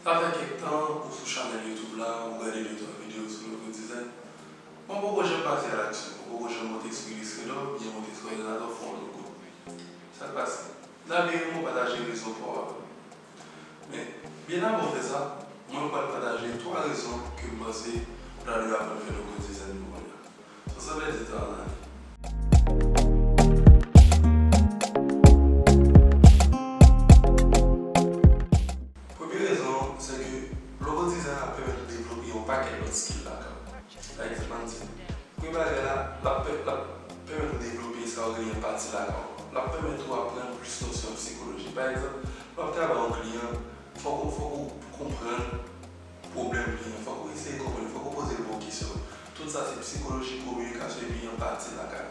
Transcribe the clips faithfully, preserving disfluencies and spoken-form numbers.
Sa fè kèk tan ou sou chanèl YouTube la, ou gade de twa videyo sou logo design. Mwen poko janm pase a laksyon, mwen poko janm monte sou Illustrator, byen monte sou òdinatè fè yon logo. Sa k pase? Labere mwen pataje rezon pa w avè m. Men, byen avan w fè sa, mwen pral pataje twa rezon ke m panse ou ta dwe aprann fè logo design pou kounye a. San pèdi tan nan ale. Premye rezon, se ke logo design ap pèmèt ou devlope yon pakèt lòt skill lakay ou. Pa egzanp, ann di, premye bagay la, l ap pè-, l ap pèmèt ou devlope sa yo rele enpati lakay ou. L ap pèmèt ou aprann plis nosyon psikoloji. Pa egzanp, lè w ap travay yon kliyan, fòk ou, fòk ou konprann pwoblèm kliyan, fòk ou eseye konprann, fòk ou poze l bon kesyon. Tout sa se psikoloji, kominikasyon epi anpati lakay.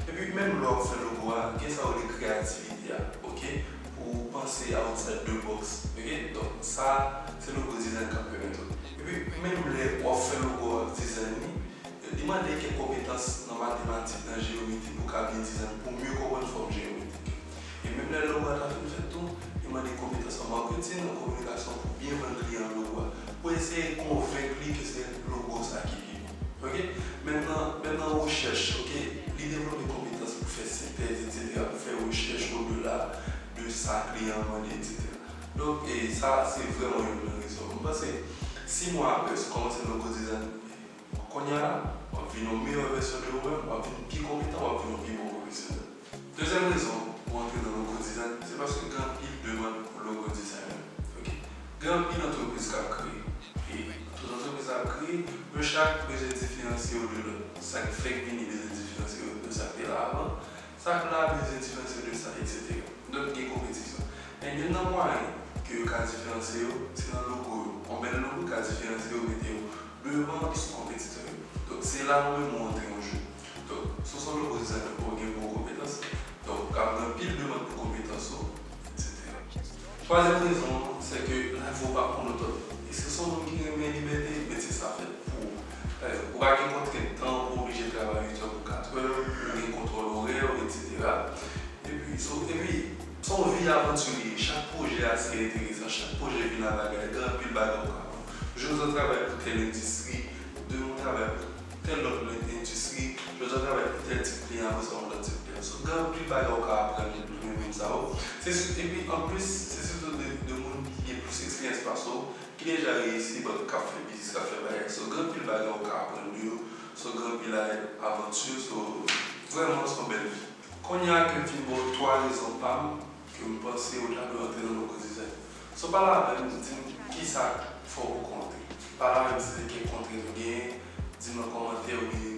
Epi menm lè w ap fè logo a, gen sa yo rele kreyativite a, oke? Pou w panse outside the box, oke? Donk sa, se logo design k ap pèmèt ou. Epi menm lè w ap fè logo a, design li, li mande kèk konpetans nan matematik, nan jeyometri pou w ka byen design, pou w mye konprann fòm jeyometrik. E menm lè logo a ta fin fèt tou, li mande konpetans an maketin, an kominikasyon pou byen vann kliyan an logo a, pou eseye konvenk li ke se logo sa ki pi bon. Oke? Menm nan, menm nan rechèch, oke, li devlope konpetans pou fè sentèz, etsetera, pou fè rechèch odela de sa kliyan an mande, etsetera. Donk, e sa, se vrèman youn nan rezon. Mwen panse, sis mwa apre, si w kòmanse logo design, kounye a la, w ap vin yon meyè vèsyon de ou menm, w ap vin pi konpetan, w ap vin yon pi bon pwofesyonèl. Dezyèm rezon pou antre nan logo design, se paske gen anpil demann pou logo designer. Oke? Gen anpil antrepriz k ap kreye. E tout antrepriz ap kreye, yo chak bezwen diferansye yo de lòt. Sa k fèk vini bezwen diferansye yo de sa k te la avan. Sa k la bezwen diferansye yo de sa, etsetera. Donk, gen konpetisyon. Men youn nan mwayen ke yo ka diferansye yo, se nan logo yo. Yon bèl logo ka diferansye yo, mete yo devan sou konpetitè yo. Donk, se la ou menm ou antre an jeu. Donk, si w se yon logo designer, ou gen bon konpetans, donk, ou ka gen anpil demann pou konpetans ou, etsetera. Twazyèm rezon an, se ke lavi w pa monotòn. E si w se yon moun ki renmen libète, metye sa fèt pou ou. Ou pa gen kontrent tan, ou pa oblije travay uit è pou kat è, ou gen kontwòl orè w, etsetera. Epi, so, epi, se yon vi avantirye. Chak pwojè ase enteresan, chak pwojè vin a bagay, gen anpil bagay ou ka aprann. Jodi a w travay pou tèl endistri, demen w travay pou tèl lòt endistri, jodi a w travay pou tèl tip kliyan, apre sa yon lòt tip kliyan. So, gen anpil bagay ou ka aprann de moun sa yo. Se si-, epi, anplis, se sitou de, de moun ki gen plis eksperyans pase w, ki deja reyisi, but k ap fè biznis, k ap fè bagay. So, gen anpil bagay ou ka aprann de yo. So, gen anpil avanti. So, vrèman, se yon bèl vi. Kounye a ke m fin ba w twa rezon pa m ke m panse ou ta dwe antre nan logo design. So, pale avè m, di m kisa k fè w poko antre. Pale avè m si se kèk kontrent ou genyen, di m nan kòmantè oubyen